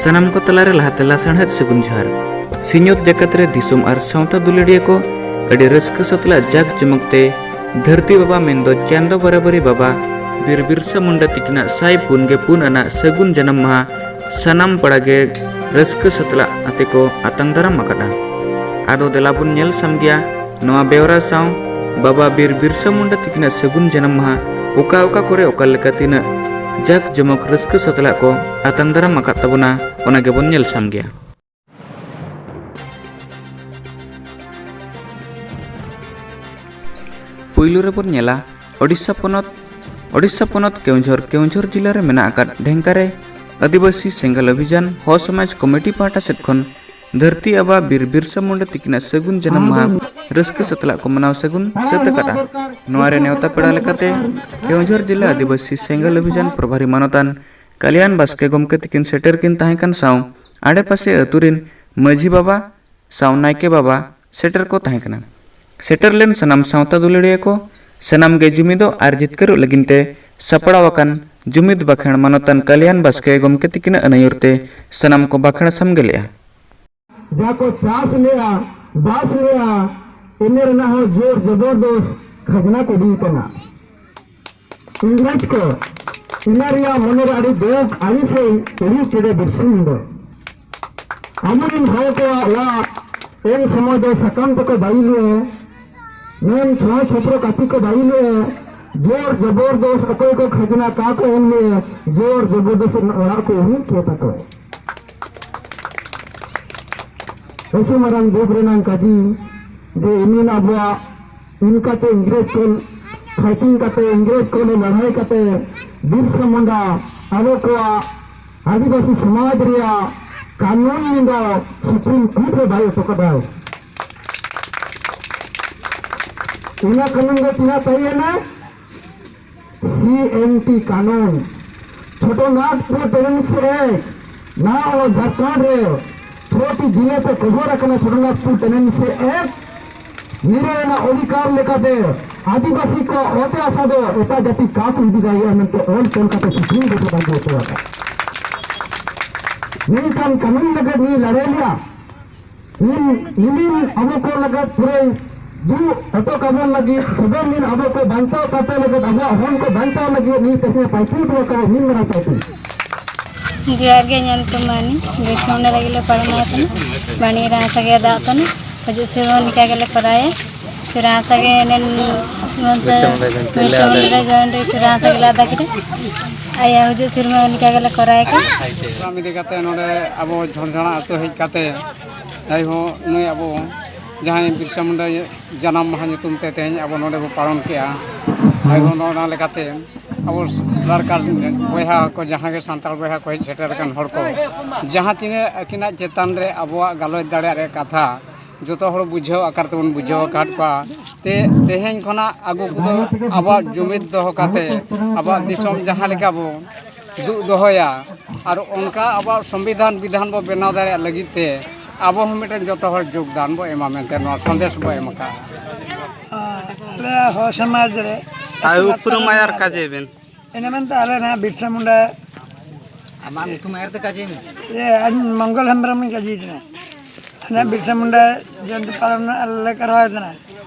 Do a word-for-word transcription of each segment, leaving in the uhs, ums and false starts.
ᱥᱟᱱᱟᱢ ᱠᱚ ᱛᱟᱞᱟᱨᱮ ᱞᱟᱦᱟᱛᱮ ᱞᱟᱥᱟᱬᱦᱮᱫ ᱥᱟᱹᱜᱩᱱ ᱡᱚᱦᱟᱨ᱾ ᱥᱤᱧᱚᱛ ᱡᱟᱠᱟᱛ ᱨᱮ ᱫᱤᱥᱚᱢ ᱟᱨ ᱥᱟᱶᱛᱟ ᱫᱩᱞᱟᱹᱲᱤᱭᱟᱹ ᱠᱚ ᱟᱹᱰᱤ ᱨᱟᱹᱥᱠᱟᱹ ᱥᱟᱛᱞᱟᱜ ᱡᱟᱠ ᱡᱚᱢᱚᱠ ᱛᱮ ᱫᱷᱟᱹᱨᱛᱤ ᱵᱟᱵᱟ ᱢᱮᱱᱫᱚ ᱪᱟᱸᱫᱚ ᱵᱟᱨᱟᱵᱟᱨᱤ ᱵᱟᱵᱟ ᱵᱤᱨ ᱵᱤᱨᱥᱟ ᱢᱩᱱᱰᱟ ᱛᱤᱠᱤᱱᱟᱜ ᱥᱟᱭ ᱯᱩᱱ ᱜᱮ ᱯᱩᱱ ᱟᱱᱟᱜ ᱥᱟᱹᱜᱩᱱ ᱡᱟᱱᱟᱢ ᱢᱟᱦᱟ ᱥᱟᱱᱟᱢ ᱯᱟᱲᱟ ᱜᱮ ᱨᱟᱹᱥᱠᱟᱹ ᱥᱟᱛᱞᱟᱜ ᱟᱛᱮ ᱠᱚ ᱟᱛᱟᱝ ᱫᱟᱨᱟᱢ ᱟᱠᱟᱫᱼᱟ᱾ ᱟᱫᱚ ᱫᱮᱞᱟ ᱵᱚᱱ ᱧᱮᱞ ᱥᱟᱢᱜᱮᱭᱟ ᱱᱚᱣᱟ ᱵᱮᱣᱨᱟ ᱥᱟᱶ ᱵᱟᱵᱟ ᱵᱤᱨ ᱵᱤᱨᱥᱟ ᱢᱩᱱᱰᱟ ᱛᱤᱠᱤᱱᱟᱜ ᱥᱟᱹᱜᱩᱱ ᱡᱟᱱᱟᱢ ᱢᱟᱦᱟ ᱚᱠᱟ ᱚᱠᱟ ᱠᱚᱨᱮ ᱚᱠᱟ ᱞᱮᱠᱟ ᱛᱤᱱᱟᱹᱜ ᱡᱟᱠ ᱡᱚᱢᱚᱠ ᱨᱟᱹᱥᱠᱟᱹ ᱥᱟᱛᱞᱟᱜ ᱠᱚ ᱟᱛᱟᱝ ᱫᱟᱨᱟᱢ ᱟᱠᱟᱫ ᱛᱟᱵᱚᱱᱟ, ᱚᱱᱟ ᱜᱮᱵᱚᱱ ᱧᱮᱞ ᱥᱟᱢᱜᱮᱭᱟ᱾ ᱯᱩᱭᱞᱩ ᱨᱮᱵᱚᱱ ᱧᱮᱞᱟ ᱳᱰᱤᱥᱟ ᱯᱚᱱᱚᱛ᱾ ᱳᱰᱤᱥᱟ ᱯᱚᱱᱚᱛ ᱠᱮᱣᱚᱱᱡᱷᱚᱨ, ᱠᱮᱣᱚᱱᱡᱷᱚᱨ ᱡᱤᱞᱟ ᱨᱮ ᱢᱮᱱᱟᱜ ᱟᱠᱟᱫ ᱰᱷᱮᱝᱠᱟ ᱨᱮ ᱟᱹᱫᱤᱵᱟᱹᱥᱤ ᱥᱮᱸᱜᱮᱞ ᱚᱵᱷᱤᱡᱟᱱ ᱦᱚᱲ ᱥᱚᱢᱟᱡᱽ ᱠᱚᱢᱤᱴᱤ ᱯᱟᱦᱴᱟ ᱥᱮᱫ ᱠᱷᱚᱱ ᱫᱷᱟᱹᱨᱛᱤ ᱟᱵᱟ ᱵᱤᱨ ᱵᱤᱨᱥᱟ ᱢᱩᱱᱰᱟ ᱛᱤᱠᱤᱱᱟᱜ ᱥᱟᱹᱜᱩᱱ ᱡᱟᱱᱟᱢ ᱢᱟᱦᱟ ᱨᱟᱹᱥᱠᱟᱹ ᱥᱟᱛᱞᱟᱜ ᱠᱚ ᱢᱟᱱᱟᱣ ᱥᱟᱹᱜᱩᱱ ᱥᱟᱹᱛ ᱟᱠᱟᱫᱼᱟ᱾ ᱱᱚᱣᱟ ᱨᱮ ᱱᱮᱣᱛᱟ ᱯᱮᱲᱟ ᱞᱮᱠᱟᱛᱮ ᱠᱮᱣᱚᱱᱡᱷᱚᱨ ᱡᱤᱞᱟ ᱟᱹᱫᱤᱵᱟᱹᱥᱤ ᱥᱮᱸᱜᱮᱞ ᱚᱵᱷᱤᱡᱟᱱ ᱯᱨᱚᱵᱷᱟᱨᱤ ᱢᱟᱱᱚᱛᱟᱱ ᱠᱟᱞᱭᱟᱱ ᱵᱟᱥᱠᱮ ᱜᱚᱢᱠᱮ ᱛᱤᱠᱤᱱ ᱥᱮᱴᱮᱨ ᱠᱤᱱ ᱛᱟᱦᱮᱸ ᱠᱟᱱ ᱥᱟᱶ ᱟᱰᱮᱯᱟᱥᱮ ᱟᱹᱛᱩ ᱨᱤᱱ ᱢᱟᱹᱡᱷᱤ ᱵᱟᱵᱟ ᱥᱟᱶ ᱱᱟᱭᱠᱮ ᱵᱟᱵᱟ ᱥᱮᱴᱮᱨ ᱠᱚ ᱛᱟᱦᱮᱸ ᱠᱟᱱᱟ᱾ ᱥᱮᱴᱮᱨ ᱞᱮᱱ ᱥᱟᱱᱟᱢ ᱥᱟᱶᱛᱟ ᱫᱩᱞᱟᱹᱲᱤᱭᱟᱹ ᱠᱚ ᱥᱟᱱᱟᱢ ᱜᱮ ᱡᱩᱢᱤᱫᱚᱜ ᱟᱨ ᱡᱤᱛᱠᱟᱹᱨᱚᱜ ᱞᱟᱹᱜᱤᱫ ᱛᱮ ᱥᱟᱯᱲᱟᱣ ᱟᱠᱟᱱ ᱡᱩᱢᱤᱫ ᱵᱟᱠᱷᱮᱬ ᱢᱟᱱᱚᱛᱟᱱ ᱠᱟᱞᱭᱟᱱ ᱵᱟᱥᱠᱮ ᱜᱚᱢᱠᱮ ᱛᱤᱠᱤᱱᱟᱜ ᱟᱹᱱᱟᱹᱭᱩᱨ ᱛᱮ ᱥᱟᱱᱟᱢ ᱠᱚ ᱵᱟᱠᱷᱮᱬ ᱥᱟᱢᱜᱮ ᱞᱮᱫᱼᱟ᱾ ᱡᱟ ᱠᱚ ᱪᱟᱥ ᱞᱮᱜᱼᱟ, ᱵᱟᱥ ᱞᱮᱜᱼᱟ, ᱤᱱᱟᱹ ᱨᱮᱱᱟᱜ ᱦᱚᱸ ᱡᱳᱨ ᱡᱚᱵᱚᱨᱫᱚᱥ ᱠᱷᱟᱡᱽᱱᱟ ᱠᱚ ᱤᱫᱤᱭ ᱠᱟᱱᱟ᱾ ᱤᱝᱨᱮᱡᱽ ᱠᱚ ᱤᱱᱟᱹ ᱨᱮᱭᱟᱜ ᱢᱚᱱᱮ ᱨᱮ ᱟᱹᱰᱤ ᱫᱩᱠ ᱟᱹᱲᱤᱥ ᱮ ᱟᱹᱭᱠᱟᱹᱣ ᱠᱮᱫᱟ ᱵᱤᱨᱥᱟ ᱢᱩᱱᱰᱟ᱾ ᱟᱵᱚᱨᱮᱱ ᱦᱚᱲ ᱠᱚᱣᱟᱜ ᱚᱲᱟᱜ ᱮᱱ ᱥᱚᱢᱚᱭ ᱫᱚ ᱥᱟᱠᱟᱢ ᱛᱮᱠᱚ ᱵᱟᱭ ᱞᱮᱜᱼᱟ, ᱢᱮᱱ ᱪᱷᱚᱲᱟ ᱪᱷᱚᱯᱨᱚ ᱠᱟᱹᱯᱤ ᱠᱚ ᱵᱟᱭ ᱞᱮᱜᱼᱟ, ᱡᱳᱨ ᱡᱚᱵᱚᱨᱫᱚᱥ ᱚᱠᱚᱭ ᱠᱚ ᱠᱷᱟᱡᱽᱱᱟ ᱠᱟ ᱠᱚ ᱮᱢ ᱞᱮᱜᱼᱟ, ᱡᱳᱨ ᱡᱚᱵᱚᱨᱫᱚᱥ ᱨᱮᱱᱟᱜ ᱚᱲᱟᱜ ᱠᱚ ᱦᱩᱭ ᱠᱮᱫ ᱛᱟᱠᱚᱣᱟ᱾ ᱟᱹᱰᱤ ᱢᱟᱨᱟᱝ ᱫᱩᱠ ᱨᱮᱱᱟᱜ ᱠᱟᱹᱡᱤ ᱡᱮ ᱤᱢᱤᱱ ᱟᱵᱚᱣᱟᱜ ᱤᱱᱠᱟᱛᱮ ᱤᱝᱨᱮᱡᱽ ᱠᱚ fighting ᱠᱟᱛᱮ, ᱤᱝᱨᱮᱡᱽ ᱠᱚ ᱞᱟᱹᱲᱦᱟᱹᱭ ᱠᱟᱛᱮ ᱵᱤᱨᱥᱟ ᱢᱩᱱᱰᱟ ᱟᱵᱚ ᱠᱚᱣᱟᱜ ᱟᱹᱫᱤᱵᱟᱹᱥᱤ ᱥᱚᱢᱟᱡᱽ ᱨᱮᱭᱟᱜ ᱠᱟᱹᱱᱩᱱ ᱫᱚ Supreme Court ᱨᱮ ᱵᱟᱭ ᱚᱪᱚ ᱠᱟᱫᱟ᱾ ᱚᱱᱟ ᱠᱟᱹᱱᱩᱱ ᱫᱚ ᱛᱤᱱᱟᱹᱜ ᱛᱟᱦᱮᱸᱭᱮᱱᱟ? ᱥᱤ ᱮᱱ ᱴᱤ ᱠᱟᱹᱱᱩᱱ, ᱪᱷᱳᱴᱳᱱᱟᱜᱽᱯᱩᱨ ᱴᱮᱱᱮᱱᱥᱤ ᱮᱠᱴ, ᱱᱚᱣᱟ ᱡᱷᱟᱲᱠᱷᱚᱸᱰ ᱨᱮ ᱪᱷᱚᱴᱤ ᱡᱮᱞᱟ ᱛᱮ ᱠᱚᱵᱷᱚᱨ ᱟᱠᱟᱱᱟ ᱪᱷᱳᱴᱳᱱᱟᱜᱽᱯᱩᱨ ᱴᱮᱱᱮᱱᱥᱤ ᱮᱠᱴ᱾ ᱱᱤᱨᱟᱹᱭ ᱨᱮᱱᱟᱜ ᱚᱫᱷᱤᱠᱟᱨ ᱞᱮᱠᱟᱛᱮ ᱟᱹᱫᱤᱵᱟᱹᱥᱤ ᱠᱚ ᱚᱛᱮ ᱦᱟᱥᱟ ᱫᱚ ᱮᱴᱟᱜ ᱡᱟᱹᱛᱤ ᱠᱟᱢ ᱤᱫᱤ ᱫᱟᱲᱮᱭᱟᱜᱼᱟ ᱢᱮᱱᱛᱮ ᱚᱞ ᱛᱚᱞ ᱠᱟᱛᱮ Supreme Court ᱨᱮ ᱵᱟᱝ ᱦᱚᱪᱚ ᱟᱠᱟᱫᱟ᱾ ᱢᱮᱱᱠᱷᱟᱱ ᱠᱟᱹᱱᱩᱱ ᱞᱟᱹᱜᱤᱫ ᱱᱤᱭ ᱞᱟᱹᱲᱦᱟᱹᱭ ᱞᱮᱭᱟ᱾ ᱱᱤᱱ, ᱱᱤᱱ ᱟᱵᱚ ᱠᱚ ᱞᱟᱹᱜᱤᱫ ᱯᱩᱨᱟᱹᱭ ᱫᱩᱜ ᱦᱚᱴᱚ ᱠᱟᱵᱚᱱ ᱞᱟᱹᱜᱤᱫ, ᱥᱚᱵᱮ ᱱᱤᱱ ᱟᱵᱚ ᱠᱚ ᱵᱟᱧᱪᱟᱣ ᱠᱟᱛᱮ ᱞᱟᱹᱜᱤᱫ, ᱟᱵᱚᱣᱟᱜ ᱦᱚᱱ ᱠᱚ ᱵᱟᱧᱪᱟᱣ ᱞᱟᱹᱜᱤᱫ ᱱᱤᱭ ᱛᱮᱦᱮᱧ ᱯᱟᱹᱭᱠᱟᱹᱨ ᱠᱚ ᱠᱚ ᱢᱤᱫ ᱢᱟᱨᱟᱝ ᱯᱟᱹᱭᱠᱟᱹᱨ᱾ ᱡᱚᱦᱟᱨ ᱜᱮ, ᱧᱩᱛᱩᱢ ᱢᱟᱹᱱᱤ, ᱵᱤᱨᱥᱟ ᱢᱩᱱᱰᱟ ᱞᱟᱹᱜᱤᱫ ᱞᱮ ᱯᱟᱞᱚᱱᱟ ᱛᱟᱦᱮᱱᱟ᱾ ᱵᱟᱹᱱᱤ ᱨᱟᱥᱟ ᱜᱮ ᱫᱟᱜ ᱛᱟᱦᱮᱱᱟ᱾ ᱦᱤᱡᱩᱜ ᱥᱮᱨᱢᱟ ᱱᱤᱝᱠᱟ ᱜᱮᱞᱮ ᱠᱚᱨᱟᱣᱟ᱾ ᱥᱮᱨᱟ ᱦᱟᱥᱟ ᱜᱮ ᱮᱱᱮᱱ ᱱᱚᱱᱛᱮ ᱵᱤᱨᱥᱟ ᱢᱩᱱᱰᱟ ᱨᱮ ᱡᱚᱭᱮᱱ ᱨᱮ ᱥᱮᱨᱟ ᱦᱟᱥᱟ ᱜᱮᱞᱮ ᱟᱫᱟ ᱠᱮᱫᱟ᱾ ᱟᱭᱟ ᱦᱤᱡᱩᱜ ᱥᱮᱨᱢᱟ ᱱᱤᱝᱠᱟ ᱜᱮᱞᱮ ᱠᱚᱨᱟᱣ ᱠᱟᱜ᱾ ᱯᱨᱳᱜᱨᱟᱢ ᱤᱫᱤ ᱠᱟᱛᱮ ᱱᱚᱰᱮ ᱟᱵᱚ ᱡᱷᱚᱲᱡᱷᱟᱲᱟ ᱟᱹᱛᱩ ᱦᱮᱡ ᱠᱟᱛᱮ ᱡᱟᱭᱦᱳᱠ ᱱᱩᱭ ᱟᱵᱚ ᱡᱟᱦᱟᱸᱭ ᱵᱤᱨᱥᱟ ᱢᱩᱱᱰᱟ ᱡᱟᱱᱟᱢ ᱢᱟᱦᱟ ᱧᱩᱛᱩᱢ ᱛᱮ ᱛᱮᱦᱮᱧ ᱟᱵᱚ ᱱᱚᱰᱮ ᱵᱚ ᱯᱟᱞᱚᱱ ᱠᱮᱜᱼᱟ᱾ ᱡᱟᱭᱦᱳᱠ ᱱᱚᱜᱼᱚ ᱱᱚᱣᱟ ᱞᱮᱠᱟᱛᱮ ᱟᱵᱚ ᱞᱟᱲᱠᱟ ᱵᱚᱭᱦᱟ ᱠᱚ ᱡᱟᱦᱟᱸ ᱜᱮ ᱥᱟᱱᱛᱟᱲ ᱵᱚᱭᱦᱟ ᱠᱚ ᱦᱮᱡ ᱥᱮᱴᱮᱨ ᱟᱠᱟᱱ ᱦᱚᱲ ᱠᱚ ᱡᱟᱦᱟᱸ ᱛᱤᱱᱟᱹᱜ ᱟᱹᱠᱤᱱᱟᱜ ᱪᱮᱛᱟᱱ ᱨᱮ ᱟᱵᱚᱣᱟᱜ ᱜᱟᱞᱚᱪ ᱫᱟᱲᱮᱭᱟᱜ ᱨᱮᱭᱟᱜ ᱠᱟᱛᱷᱟ ᱡᱚᱛᱚ ᱦᱚᱲ ᱵᱩᱡᱷᱟᱹᱣ ᱟᱠᱟᱨ ᱛᱮᱵᱚᱱ ᱵᱩᱡᱷᱟᱹᱣ ᱟᱠᱟᱫ ᱠᱚᱣᱟ᱾ ᱛᱮ ᱛᱮᱦᱮᱧ ᱠᱷᱚᱱᱟᱜ ᱟᱹᱜᱩ ᱠᱚᱫᱚ ᱟᱵᱚᱣᱟᱜ ᱡᱩᱢᱤᱫ ᱫᱚᱦᱚ ᱠᱟᱛᱮ ᱟᱵᱚᱣᱟᱜ ᱫᱤᱥᱚᱢ ᱡᱟᱦᱟᱸ ᱞᱮᱠᱟ ᱵᱚ ᱫᱩᱜ ᱫᱚᱦᱚᱭᱟ ᱟᱨ ᱚᱱᱠᱟ ᱟᱵᱚᱣᱟᱜ ᱥᱚᱝᱵᱤᱫᱷᱟᱱ ᱵᱤᱫᱷᱟᱱ ᱵᱚ ᱵᱮᱱᱟᱣ ᱫᱟᱲᱮᱭᱟᱜ ᱞᱟᱹᱜᱤᱫ ᱛᱮ ᱟᱵᱚ ᱦᱚᱸ ᱢᱤᱫᱴᱮᱱ ᱡᱚᱛᱚ ᱦᱚᱲ ᱡᱳᱜᱽᱫᱟᱱ ᱵᱚ ᱮᱢᱟ ᱢᱮᱱᱛᱮ ᱱᱚᱣᱟ ᱥᱚᱱᱫᱮᱥ ᱵᱚ ᱮᱢ ᱟᱠᱟᱫᱼᱟ᱾ ᱟᱞᱮ ᱦᱚᱲ ᱥᱚᱢᱟᱡᱽ ᱨᱮ ᱟᱭ ᱩᱯᱨᱩᱢ ᱟᱭᱟᱨ ᱠᱟᱡᱮ ᱵᱮᱱ᱾ ᱤᱱᱟᱹ ᱢᱮᱱᱛᱮ ᱟᱞᱮ ᱱᱚᱣᱟ ᱵᱤᱨᱥᱟ ᱢᱩᱱᱰᱟ ᱟᱢᱟᱜ ᱧᱩᱛᱩᱢ ᱟᱭᱟᱨ ᱛᱮ ᱠᱟᱡᱮ ᱢᱮ᱾ ᱤᱭᱟᱹ, ᱟᱡ ᱢᱚᱝᱜᱚᱞ ᱦᱮᱢᱵᱨᱚᱢ ᱤᱧ ᱠᱟᱡᱮ ᱠᱟᱱᱟ᱾ ᱦᱟᱱᱟ ᱵᱤᱨᱥᱟ ᱢᱩᱱᱰᱟ ᱡᱚᱭᱚᱱᱛᱤ ᱯᱟᱞᱚᱱ ᱟᱞᱮ ᱞᱮ ᱠᱚᱨᱟᱣ ᱮᱫ ᱠᱟᱱᱟ᱾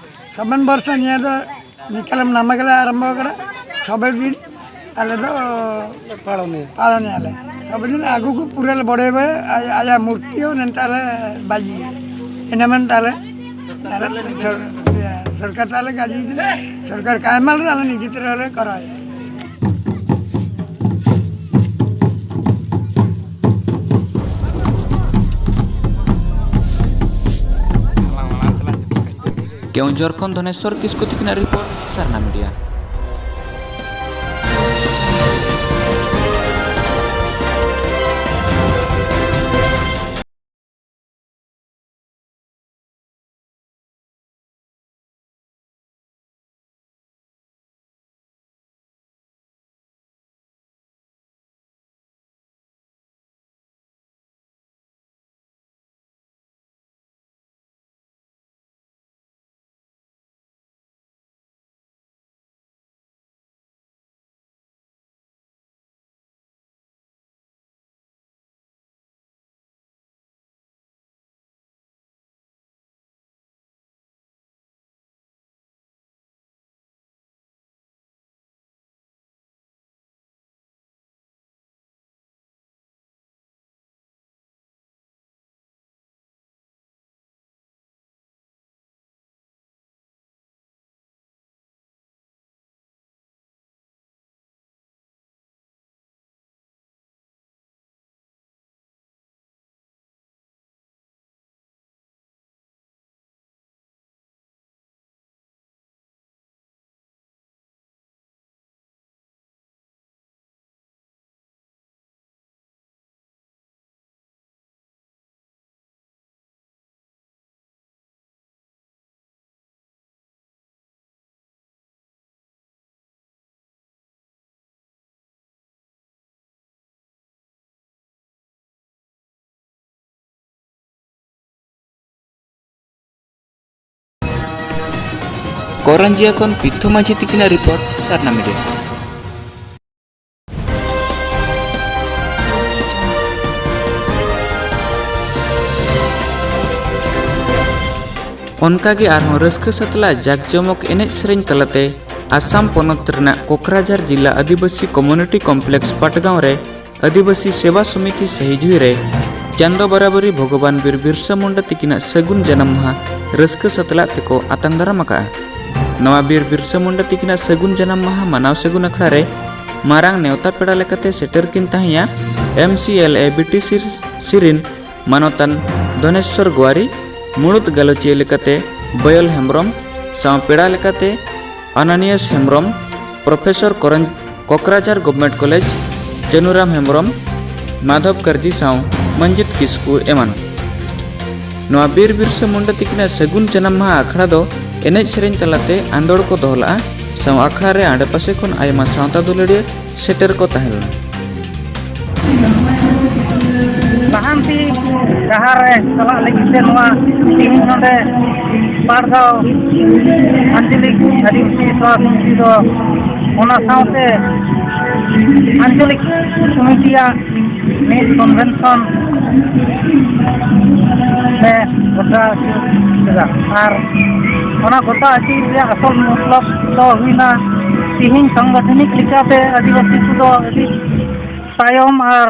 ᱥᱚᱵᱮᱱ ᱵᱚᱨᱥᱚ ᱱᱤᱭᱟᱹ ᱫᱚ ᱱᱤᱠᱟᱞᱮᱢ ᱱᱟᱢᱟ ᱜᱮᱞᱮ ᱟᱨᱟᱢᱵᱷᱚ ᱟᱠᱟᱫᱟ᱾ ᱥᱚᱵᱮ ᱫᱤᱱ ᱟᱞᱮ ᱫᱚ ᱯᱟᱞᱚᱱᱤᱭᱟ᱾ ᱯᱟᱞᱚᱱᱤᱭᱟ ᱞᱮ᱾ ᱥᱚᱵᱮ ᱫᱤᱱ ᱟᱹᱜᱩ ᱠᱚ ᱯᱩᱨᱟᱹ ᱞᱮ ᱵᱚᱲᱮ ᱵᱚᱲᱮ ᱟᱭ-, ᱟᱭᱟᱜ ᱢᱩᱨᱛᱤ ᱦᱚᱸ ᱱᱮᱱᱛᱟ ᱞᱮ ᱵᱟᱡᱤᱭᱟ᱾ ᱤᱱᱟᱹ ᱢᱮᱱᱛᱮ ᱟᱞᱮ, ᱟᱞᱮ ᱥᱚᱨ-, ᱤᱭᱟᱹ, ᱥᱚᱨᱠᱟᱨ ᱛᱟᱞᱮ ᱜᱟᱡᱤ ᱠᱟᱱᱟ᱾ ᱥᱚᱨᱠᱟᱨ ᱠᱟᱭᱢᱟᱞ ᱨᱮ ᱟᱞᱮ ᱱᱤᱡᱮ ᱛᱮ ᱞᱮ ᱠᱚᱨᱟᱣᱟ᱾ ᱠᱮᱣᱚᱱᱡᱷᱚᱨ ᱠᱷᱚᱱ ᱫᱷᱚᱱᱮᱥᱣᱚᱨ ᱠᱤᱥᱠᱩ ᱛᱤᱠᱤᱱᱟᱜ ᱨᱤᱯᱳᱨᱴ, ᱥᱟᱨᱱᱟ ᱢᱤᱰᱤᱭᱟ᱾ ᱠᱚᱨᱚᱧᱡᱤᱭᱟ ᱠᱷᱚᱱ ᱯᱤᱛᱷᱩ ᱢᱟᱹᱡᱷᱤ ᱛᱤᱠᱤᱱᱟᱜ ᱨᱤᱯᱳᱨᱴ, ᱥᱟᱨᱱᱟ ᱢᱤᱰᱤᱭᱟ᱾ ᱚᱱᱠᱟᱜᱮ ᱟᱨᱦᱚᱸ ᱨᱟᱹᱥᱠᱟᱹ ᱥᱟᱛᱞᱟᱜ ᱡᱟᱠᱡᱚᱢᱚᱠ ᱮᱱᱮᱡ ᱥᱮᱨᱮᱧ ᱛᱟᱞᱟᱛᱮ ᱟᱥᱟᱢ ᱯᱚᱱᱚᱛ ᱨᱮᱱᱟᱜ ᱠᱳᱠᱨᱟᱡᱷᱟᱨ ᱡᱤᱞᱟ ᱟᱹᱫᱤᱵᱟᱹᱥᱤ ᱠᱚᱢᱭᱩᱱᱤᱴᱤ ᱠᱚᱢᱯᱞᱮᱠᱥ ᱯᱟᱴᱜᱟᱸᱣ ᱨᱮ ᱟᱹᱫᱤᱵᱟᱹᱥᱤ ᱥᱮᱵᱟ ᱥᱚᱢᱤᱛᱤ ᱥᱟᱹᱦᱤᱡᱩᱦᱤ ᱨᱮ ᱪᱟᱸᱫᱚ ᱵᱟᱨᱟᱵᱟᱹᱨᱤ ᱵᱷᱚᱜᱚᱵᱟᱱ ᱵᱤᱨ ᱵᱤᱨᱥᱟ ᱢᱩᱱᱰᱟ ᱛᱤᱠᱤᱱᱟᱜ ᱥᱟᱹᱜᱩᱱ ᱡᱟᱱᱟᱢ ᱢᱟᱦᱟ ᱨᱟᱹᱥᱠᱟᱹ ᱥᱟᱛᱞᱟᱜ ᱛᱮᱠᱚ ᱟᱛᱟᱝ ᱫᱟᱨᱟᱢ ᱟᱠᱟᱫᱼᱟ᱾ ᱱᱚᱣᱟ ᱵᱤᱨ ᱵᱤᱨᱥᱟ ᱢᱩᱱᱰᱟ ᱛᱤᱠᱤᱱᱟᱜ ᱥᱟᱹᱜᱩᱱ ᱡᱟᱱᱟᱢ ᱢᱟᱦᱟ ᱢᱟᱱᱟᱣ ᱥᱟᱹᱜᱩᱱ ᱟᱠᱷᱲᱟ ᱨᱮ ᱢᱟᱨᱟᱝ ᱱᱮᱣᱛᱟ ᱯᱮᱲᱟ ᱞᱮᱠᱟᱛᱮ ᱥᱮᱴᱮᱨ ᱠᱤᱱ ᱛᱟᱦᱮᱸᱭᱟ M C L A B T C ᱨᱤᱱ ᱢᱟᱱᱚᱛᱟᱱ ᱫᱷᱚᱱᱮᱥᱣᱚᱨ ᱜᱳᱣᱟᱨᱤ, ᱢᱩᱬᱩᱫ ᱜᱟᱞᱚᱪᱤᱭᱟᱹ ᱞᱮᱠᱟᱛᱮ ᱵᱟᱭᱚᱞ ᱦᱮᱢᱵᱽᱨᱚᱢ, ᱥᱟᱶ ᱯᱮᱲᱟ ᱞᱮᱠᱟᱛᱮ ᱟᱱᱟᱱᱤᱭᱟᱥ ᱦᱮᱢᱵᱽᱨᱚᱢ, ᱯᱨᱚᱯᱷᱮᱥᱚᱨ ᱠᱚᱨᱚᱧ-, ᱠᱚᱠᱨᱟᱡᱷᱟᱨ ᱜᱚᱵᱷᱢᱮᱱᱴ ᱠᱚᱞᱮᱡᱽ, ᱪᱟᱹᱱᱩᱨᱟᱢ ᱦᱮᱢᱵᱽᱨᱚᱢ, ᱢᱟᱫᱷᱚᱵ ᱠᱟᱨᱡᱤ ᱥᱟᱶ ᱢᱚᱧᱡᱤᱛ ᱠᱤᱥᱠᱩ ᱮᱢᱟᱱ᱾ ᱱᱚᱣᱟ ᱵᱤᱨ ᱵᱤᱨᱥᱟ ᱢᱩᱱᱰᱟ ᱛᱤᱠᱤᱱᱟᱜ ᱥᱟᱹᱜᱩᱱ ᱡᱟᱱᱟᱢ ᱢᱟᱦᱟ ᱟᱠᱷᱲᱟ ᱫᱚ ᱮᱱᱮᱡ ᱥᱮᱨᱮᱧ ᱛᱟᱞᱟᱛᱮ ᱟᱸᱫᱳᱲ ᱠᱚ ᱫᱚᱦᱚ ᱞᱮᱫᱼᱟ, ᱥᱟᱶ ᱟᱠᱷᱲᱟ ᱨᱮ ᱟᱰᱮᱯᱟᱥᱮ ᱠᱷᱚᱱ ᱟᱭᱢᱟ ᱥᱟᱶᱛᱟ ᱫᱩᱞᱟᱹᱲᱤᱭᱟᱹ ᱥᱮᱴᱮᱨ ᱠᱚ ᱛᱟᱦᱮᱸ ᱞᱮᱱᱟ᱾ ᱞᱟᱦᱟᱱᱛᱤ ᱰᱟᱦᱟᱨ ᱨᱮ ᱪᱟᱞᱟᱜ ᱞᱟᱹᱜᱤᱫ ᱛᱮ ᱱᱚᱣᱟ ᱛᱮᱦᱮᱧ ᱱᱚᱰᱮ ᱵᱟᱨ ᱫᱷᱟᱣ ᱟᱧᱪᱚᱞᱤᱠ ᱟᱹᱫᱤᱵᱟᱹᱥᱤ ᱥᱮᱵᱟ ᱥᱚᱢᱤᱛᱤ ᱫᱚ, ᱚᱱᱟ ᱥᱟᱶᱛᱮ ᱟᱧᱪᱚᱞᱤᱠ ᱠᱚᱢᱤᱴᱤᱭᱟᱜ ᱢᱤᱫ ᱠᱚᱱᱵᱷᱮᱱᱥᱚᱱ ᱞᱮ ᱜᱚᱴᱟ ᱟᱹᱪᱩᱨ ᱠᱮᱫᱟ᱾ ᱟᱨ ᱚᱱᱟ ᱜᱚᱴᱟ ᱟᱹᱪᱩᱨ ᱨᱮᱭᱟᱜ ᱟᱥᱚᱞ ᱢᱚᱛᱞᱚᱵ ᱫᱚ ᱦᱩᱭᱱᱟ, ᱛᱮᱦᱮᱧ ᱥᱟᱝᱜᱚᱴᱷᱚᱱᱤᱠ ᱞᱮᱠᱟᱛᱮ ᱟᱹᱫᱤᱵᱟᱹᱥᱤ ᱠᱚᱫᱚ ᱟᱹᱰᱤ ᱛᱟᱭᱚᱢ ᱟᱨ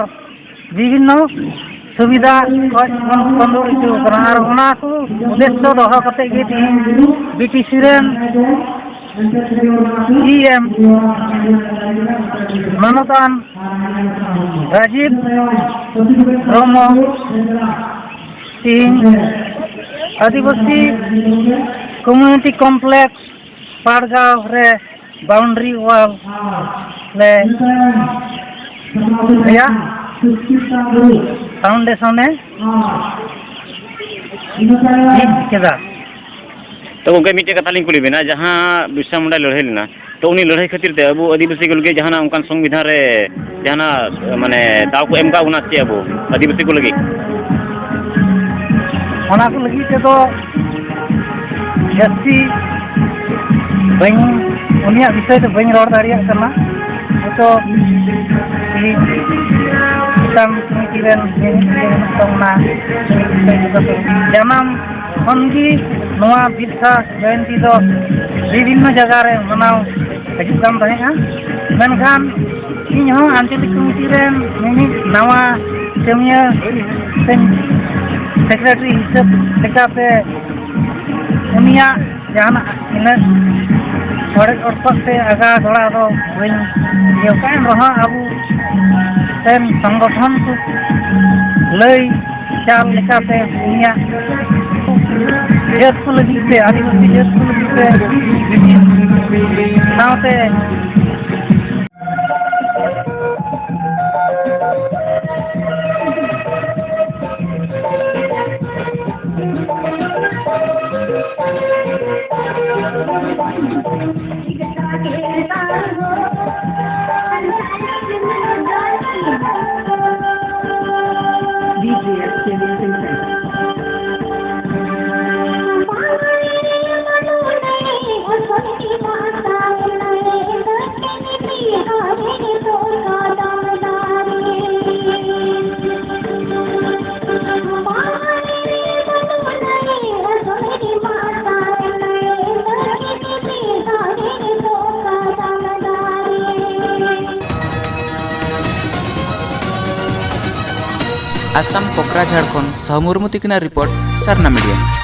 ᱵᱤᱵᱷᱤᱱᱱᱚ ᱥᱩᱵᱤᱫᱷᱟ ᱠᱷᱚᱡ ᱵᱚᱱ ᱠᱚᱢᱡᱳᱨ ᱦᱚᱪᱚ ᱠᱟᱱᱟ᱾ ᱟᱨ ᱚᱱᱟ ᱠᱚ ᱩᱫᱽᱫᱮᱥᱥᱚ ᱫᱚᱦᱚ ᱠᱟᱛᱮ ᱜᱮ ᱛᱮᱦᱮᱧ ᱵᱤ ᱴᱤ ᱥᱤ ᱨᱮᱱ ᱤ ᱮᱢ ᱢᱟᱱᱚᱛᱟᱱ ᱨᱟᱡᱤᱵ ᱨᱚᱢᱚ ᱛᱮᱦᱮᱧ ᱟᱹᱫᱤᱵᱟᱹᱥᱤ ᱠᱚᱢᱤᱭᱩᱱᱤᱴᱤ ᱠᱚᱢᱯᱞᱮᱠᱥ ᱯᱟᱲᱜᱟᱸᱣ ᱨᱮ ᱵᱟᱣᱩᱱᱰᱟᱨᱤ ᱣᱟᱞ ᱞᱮ ᱨᱮᱭᱟᱜ ᱯᱷᱟᱣᱩᱱᱰᱮᱥᱚᱱ ᱮ ᱵᱤᱫ ᱠᱮᱫᱟ᱾ ᱛᱚ ᱜᱚᱢᱠᱮ, ᱢᱤᱫᱴᱮᱡ ᱠᱟᱛᱷᱟ ᱞᱤᱧ ᱠᱩᱞᱤ ᱵᱮᱱᱟ, ᱡᱟᱦᱟᱸ ᱵᱤᱨᱥᱟ ᱢᱩᱱᱰᱟᱭ ᱞᱟᱹᱲᱦᱟᱹᱭ ᱞᱮᱱᱟ, ᱛᱚ ᱩᱱᱤ ᱞᱟᱹᱲᱦᱟᱹᱭ ᱠᱷᱟᱹᱛᱤᱨ ᱛᱮ ᱟᱵᱚ ᱟᱹᱫᱤᱵᱟᱹᱥᱤ ᱠᱚ ᱞᱟᱹᱜᱤᱫ ᱡᱟᱦᱟᱱᱟᱜ ᱚᱱᱠᱟᱱ ᱥᱚᱝᱵᱤᱫᱷᱟᱱ ᱨᱮ ᱡᱟᱦᱟᱱᱟᱜ, ᱢᱟᱱᱮ, ᱫᱟᱣ ᱠᱚ ᱮᱢ ᱠᱟᱜ ᱵᱚᱱᱟ ᱪᱮ ᱟᱵᱚ ᱟᱹᱫᱤᱵᱟᱹᱥᱤ ᱠᱚ ᱞᱟᱹᱜᱤᱫ? ᱚᱱᱟ ᱠᱚ ᱞᱟᱹᱜᱤᱫ ᱛᱮᱫᱚ ᱡᱟᱹᱥᱛᱤ ᱵᱟᱹᱧ, ᱩᱱᱤᱭᱟᱜ ᱵᱤᱥᱚᱭ ᱫᱚ ᱵᱟᱹᱧ ᱨᱚᱲ ᱫᱟᱲᱮᱭᱟᱜ ᱠᱟᱱᱟ᱾ ᱦᱚᱭᱛᱳ ᱪᱮᱛᱟᱱ ᱠᱚᱢᱤᱴᱤ ᱨᱮᱱ ᱢᱤᱢᱤᱫ ᱠᱚ ᱢᱮᱱᱟᱜ ᱛᱟᱵᱚᱱᱟ, ᱡᱟᱱᱟᱢ ᱠᱷᱚᱱ ᱜᱮ ᱱᱚᱣᱟ ᱵᱤᱨᱥᱟ ᱡᱚᱭᱚᱱᱛᱤ ᱫᱚ ᱵᱤᱵᱷᱤᱱᱱᱚ ᱡᱟᱭᱜᱟ ᱨᱮ ᱢᱟᱱᱟᱣ ᱦᱤᱡᱩᱜ ᱠᱟᱱ ᱛᱟᱦᱮᱸᱫᱼᱟ᱾ ᱢᱮᱱᱠᱷᱟᱱ ᱤᱧ ᱦᱚᱸ ᱟᱧᱪᱚᱞᱤᱠ ᱠᱚᱢᱤᱴᱤ ᱨᱮᱱ ᱢᱤᱢᱤᱫ ᱱᱟᱣᱟ ᱠᱟᱹᱢᱤᱭᱟᱹ ᱥᱮ ᱥᱮᱠᱨᱮᱴᱟᱨᱤ ᱦᱤᱥᱟᱹᱵ ᱞᱮᱠᱟᱛᱮ ᱩᱱᱤᱭᱟᱜ ᱡᱟᱦᱟᱱᱟᱜ ᱤᱱᱟᱹᱜ ᱚᱲᱮᱡ ᱚᱲᱯᱟᱜ ᱥᱮ ᱟᱜᱟ ᱜᱚᱲᱟ ᱫᱚ ᱵᱟᱹᱧ ᱤᱭᱟᱹ ᱠᱟᱜᱼᱟ᱾ ᱮᱱ ᱨᱮᱦᱚᱸ ᱟᱵᱚ ᱨᱮᱱ ᱥᱚᱝᱜᱚᱴᱷᱚᱱ ᱠᱚ ᱞᱟᱹᱭ ᱪᱟᱞ ᱞᱮᱠᱟᱛᱮ ᱩᱱᱤᱭᱟᱜ ᱡᱟᱹᱛ ᱠᱚ ᱞᱟᱹᱜᱤᱫ ᱛᱮ, ᱟᱹᱫᱤᱵᱟᱹᱥᱤ ᱡᱟᱹᱛ ᱠᱚ ᱞᱟᱹᱜᱤᱫ ᱛᱮ ᱥᱟᱶᱛᱮ ᱟᱥᱟᱢ ᱠᱚᱠᱨᱟᱡᱷᱟᱲ ᱠᱷᱚᱱ ᱥᱟᱦᱩ ᱢᱩᱨᱢᱩ ᱛᱤᱠᱤᱱᱟᱜ ᱨᱤᱯᱳᱨᱴ, ᱥᱟᱨᱱᱟ ᱢᱤᱰᱤᱭᱟ᱾